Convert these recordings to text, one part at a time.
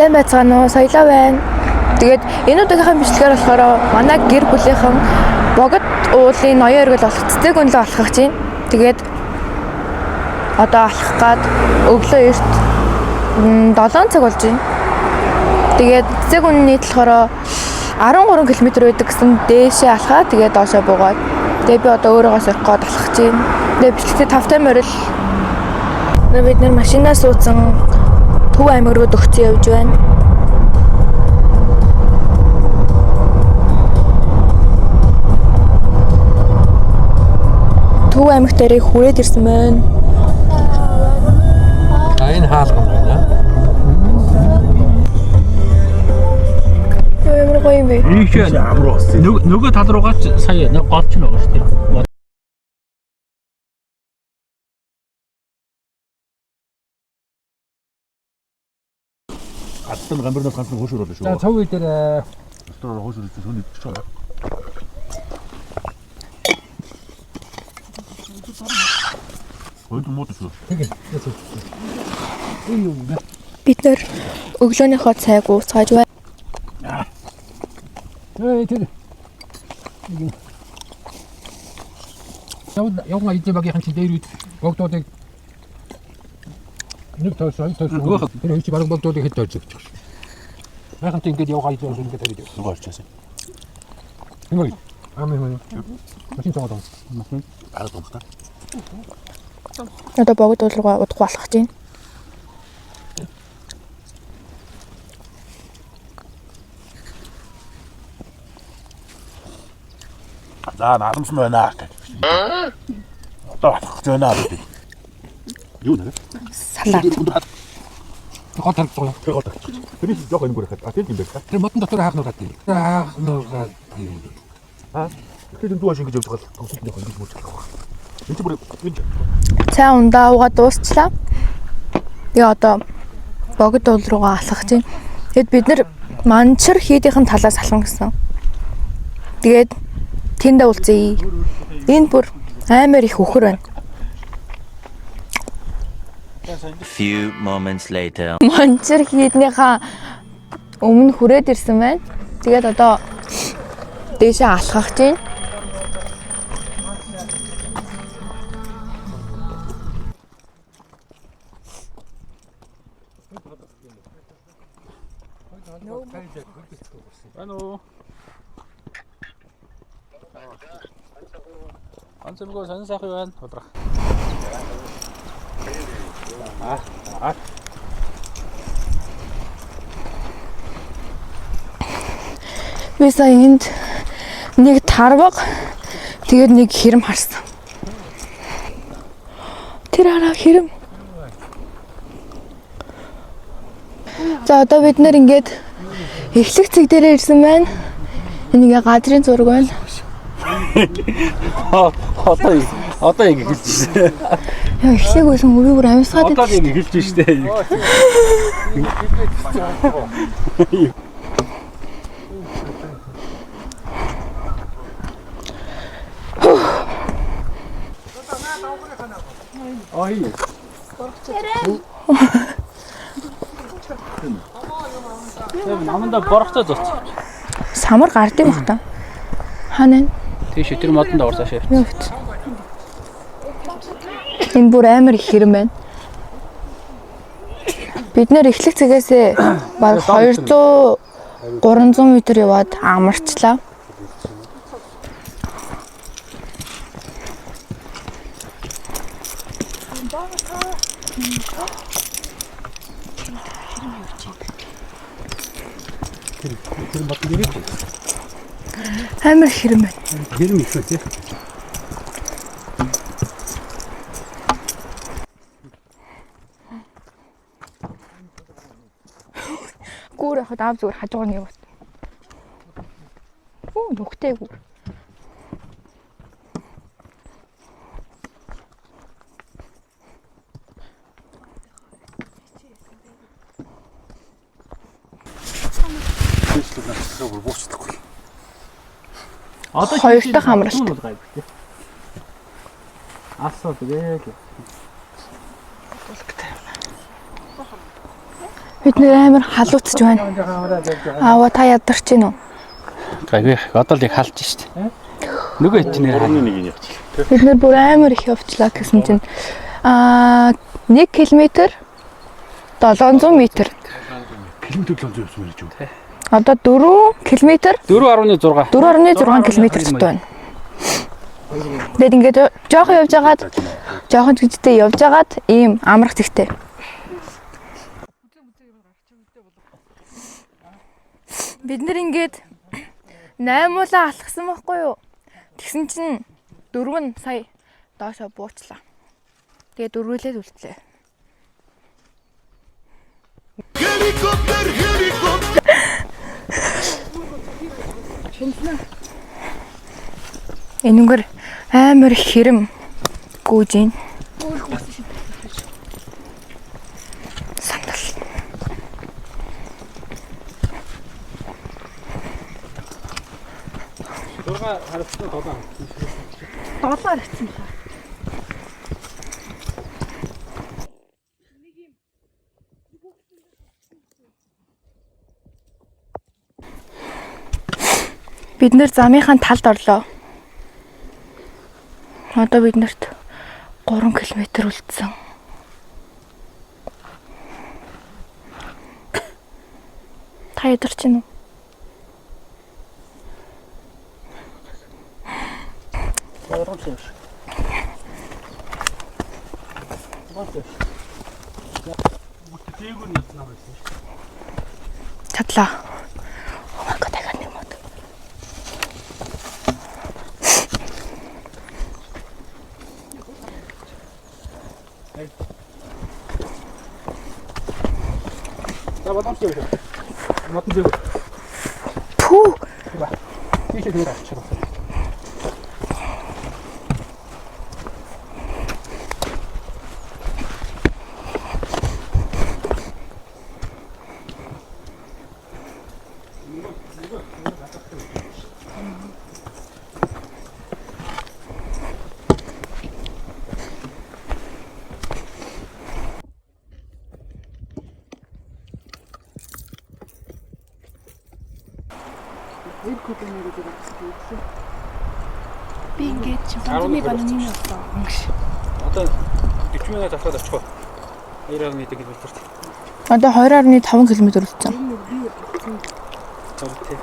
Сайн байцгаана уу? Соёлоо байна. Тэгээд энэ удаагийнхаа бичлэгээр болохоор манай гэр бүлийнхэн богд уулын ноён эргэл болох цэцэг өнлөө алхах гэж байна. Тэгээд одоо алхах гад өглөө эрт 7 цаг болж байна. Тэгээд цэцэг үнний болохоор 13 км байдаг гэсэн дээшээ алхаа тэгээд доошоо буугаад. Тэгээд би одоо өөрөөгөө сорих гээд алхах гэж байна. Тэгээд бичлэгтээ тавтай морил. Бид нэр машинаа суудсан Төв аймаг руу дөхцөн явж байна. Төв аймаг дээрээ хүрээд ирсэн байна. А энэ хаалган байна. Йоо, ямар гоё юм бэ? Ийш нөгөө тал руугаа ч сая нэг гол ч нөгөө шүү дээ. Аттан гамбирнаас ганц нэг хөөшөр болно шүү. За цов дээр Дотор хөөшөр идэх шөнө идчих жоо. Хойд мууд шүү. тэгээ. Энэ юу вэ? Бид нэр өглөөнийхөө цайг ууцгааж байна. Эй тэр. Яг яг эзэн багийнхан чинь дээр үед богдуудыг нэг тойрсон, хоёр тойрсон. Тэр хоёр чи бараг богдуудыг хэд тойрсон гэж байна. Майхантай ингээд явгаа эзэн бас ингээд тавиад явсан. Нөгөө олчихсан. Энэ үү? Аа юм юм. Машин цогоод байгаа. Арга томхтой. Одоо богд уул руугаа удахгүй алхах гэж байна. За нарамсан байна. Одоо алхах гэж байна гэдэг. Юу нэ? Салат. Гол тарих байгаа. Тэр гол тавьчих. Тэр жоох энэ бүр хат. А тэр юм байх. Тэр модон дотор хаах нугаад тийм. Хаах нугаад тийм. Аа. Тэгэхээр энэ дүү шингэж явж байгаа л төгсөл жоох ингэж мөрч алхах. Энэ чи бүр энэ Цай ундаа уугаад дуусчлаа. Тэгээ одоо богд уул руугаа алхах гэж байна. Тэгэд бид нэр манчир хийдийнхэн талаас алхах гэсэн. Тэгээд тэндээ уулзъя. Энд бүр амар их үхэр байна. Few moments later. Манчир хийднийхаа өмнө хүрээд ирсэн байна. Тэгээд одоо дээшээ алхах гэж байна. Байна уу? Онцгой сонин сайхан байна. Бодрах. Аа. Би сая энд нэг тарваг тэгээд нэг хэрэм харсан. Тэр хараа хэрэм. За одоо бид нэр ингээд эхлэх цэг дээрээ ирсэн байна. Энэ ингээ газрын зураг байна. Одоо ингэ хэлж шээ. Яа эхлэх байсан өрөө бүр амьсгаад Одоо ингэ хэлж шээ. Ой. Тэр наманда боргоцоо зоц. Самар гард юм бах та. Хаана вэ? Тийш тэр модонд орсоо шээ. Юу вэ? Энэ бүр амар их хэрэм байна. Бид нэр эхлэх цэгээсээ бараг 200 300 м яваад амарчлаа. Тэр модон дээр Амар их хэрэм байна. хэрэм их үү тий. Гүүр явахад аав зүгээр хажуугаар нь яваад. Оо нүхтэй гүүр. Одоо Хоёр дахь амралт. Асуу тэгэл. Бид нэр амар халууцж байна. Аава та ядарч гин үү? Гайгүй. Одоо л яг халж штт. Нөгөө чинь нэр хаа. Нэг юм явчих. Бид нэр бүр амар их явчлаа гэсэн чинь 1 км 700 м. Километр 700 явсан мэн гэж юу? Одоо 4 км 4.6. 4.6 км дутуу байна. Тэгээд ингээд жоохон явж агаад жоохон ч гэжтэй явж агаад ийм амрах зэгтэй. Бид нэр ингээд наймуулаа алхсан байхгүй юу? Тэгсэн чинь дөрөв нь сая доошо буучлаа. Тэгээд дөрвөлээд үлдлээ. Энэгээр амар их хэрэм гүйж ийн. Сандал. Долоо харагдсан байна. Бид нэр замынхаа талд орлоо. Одоо бид нарт 3 км үлдсэн. Та ядарч гин үү? Чадлаа. Oh my god, I got нэг мод. За бодомжтой юу? Модон зэв. Пүү. Тийшээ дээр авчих. Би ингээд шимпанзины бананы болсон. Одоо 40 минут авахад очих уу? 2.1 км. Одоо 2.5 км үлдсэн. Зөв тий.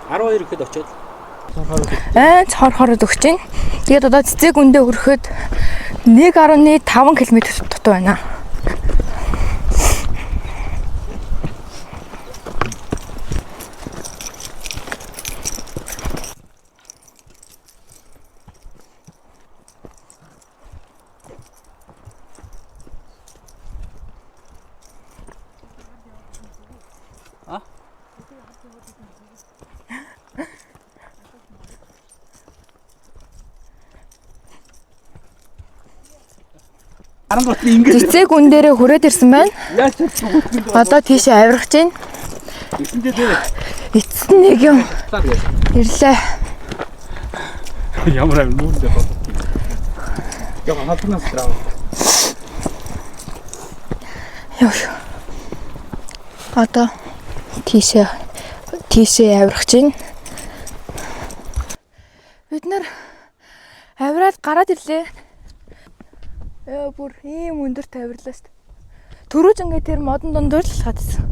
12 ихэд очиод Айц хор хород өгч чинь. Тэгээд одоо цэцэг үндэ хүрэхэд 1.5 км дутуу байна. Ингээд Цэцэг үн дээрээ хүрээд ирсэн байна. яаж чадчих вэ? Одоо тийшээ авирах чинь. Эсэндээ дээр Эцэст нь нэг юм ирлээ. Ямар амин нүүр дээр бод. Яг халбанаас драв. Йоо. Одоо тийшээ тийшээ авирах чинь. Бид нэр авираад гараад ирлээ. Яа бүр ийм өндөрт авирлаа шүү дээ. Төрүүж ингээд тэр модон дунд л алхаад байсан.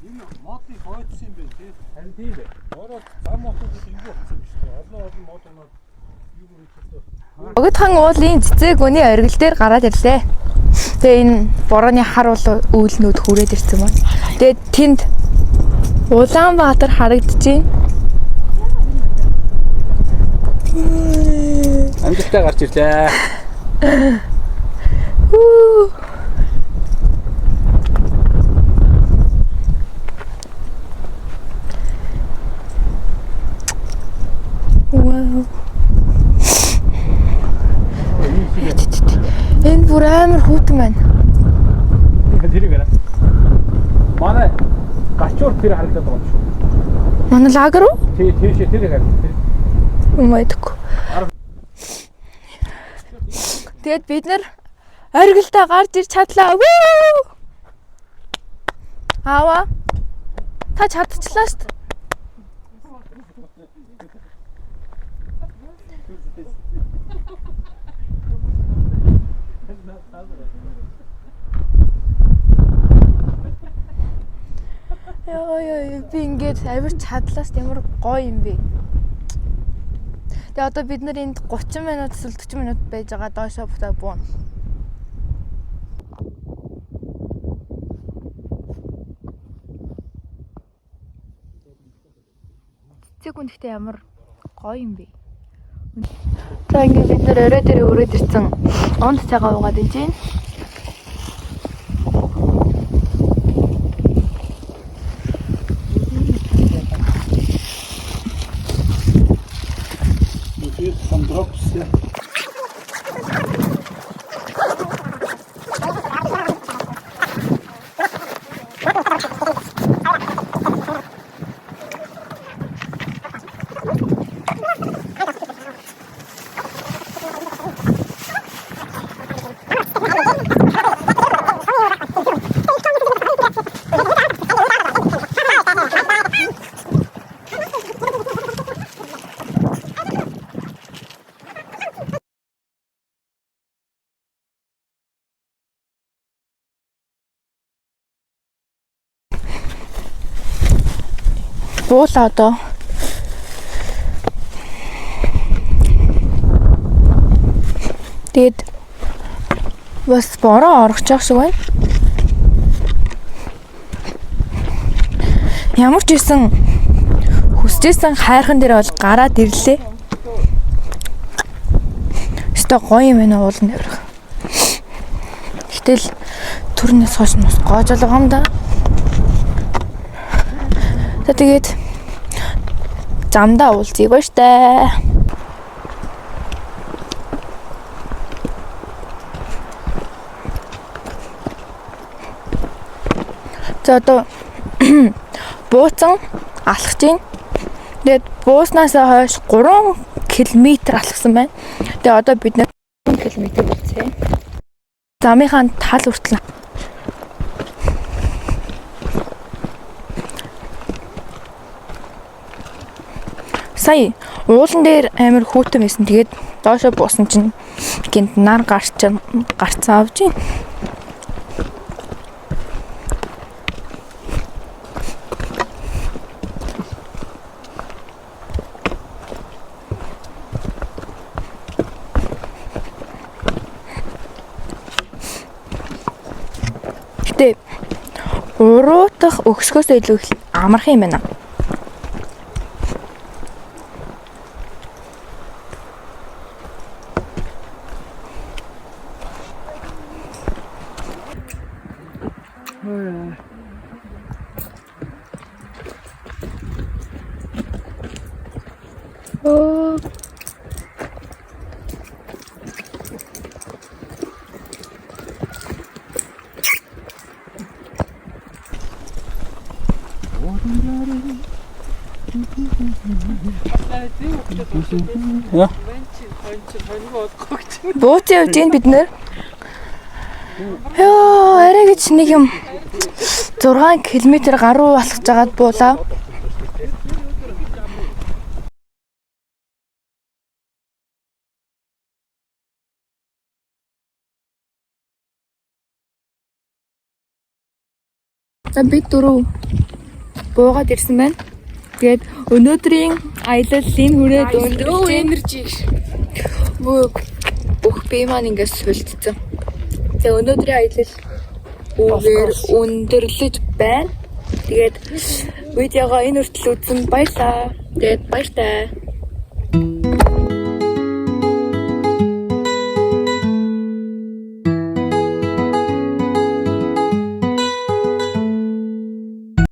Энэ модыг хойдсон юм байна тий. Харин тийм ээ. Ороод зам мотууд ингэ болсон юм шүү дээ. Олон олон мод унаад юу хийх вэ? Богдхан уулын цэцэг үний оргил дээр гараад ирлээ. Тэгээ энэ борооны хар уул үүлнүүд хүрээд ирсэн байна. Тэгээ тэнд Улаанбаатар харагдаж байна. Амжилттай гарч ирлээ. Хүү. Энэ бүр амар хүүтэн байна. Тэр гараа. Манай гачуур тэр харагдаад байгаа юм шүү. Манай лагер уу? Тий, тийшээ тэр харагдав. Юм айдаггүй. Тэгээд бид нар оргилдоо гарч ирч чадлаа. Вүү! Аава. Та чадчихлаа шүү дээ. Йоо ёо би ингээд авирч чадлаа шүү дээ. Ямар гоё юм бэ. Тэгээ одоо бид нар энд 30 минут эсвэл 40 минут байж байгаа доошоо бутаа бууна. Цэцэг үнэхдээ ямар гоё юм бэ. За ингээд бид нар орой дээр өрөөд ирсэн. Унд цагаа уугаад иж байна. You feel some drops, yeah. Буула одоо. Тэгээд бас бороо орох жоох шиг байна. Ямар ч байсан хүсэжсэн хайрхан дээр бол гараад ирлээ. Өстой гоё юм байна уулын авирах. Гэтэл төрнөөс хойш нь бас гоожол байгаа юм да. За тэгээд замдаа уулзъя баяртай. За одоо бууцан алхаж байна. Тэгээд бууснаас хойш 3 км алхсан байна. Тэгээд одоо бид нэр 3 км үлдсэн. Замынхаа тал хүртэл сая уулан дээр амар хүүтэн байсан. Тэгээд доошо буусан чинь гинт нар гарч гарцсан авч байна. Гэтэ уруутах өгсгөөс илүү их амархан юм байна. Оо. Яа. Бууц явж гин бид нэр. Йоо, арай гэж нэг юм 6 км гаруй алхаж агаад буулаа. За бид дөрөв буугаад ирсэн байна. Тэгээд өнөөдрийн аялал энэ хүрээд өндөрлөж Energy. Бүх бие маань ингээд сулдсан. Тэгээ өнөөдрийн аялал үүгээр өндөрлөж байна. Тэгээд видеого энэ хүртэл үзсэн баярлалаа. Тэгээд баяртай.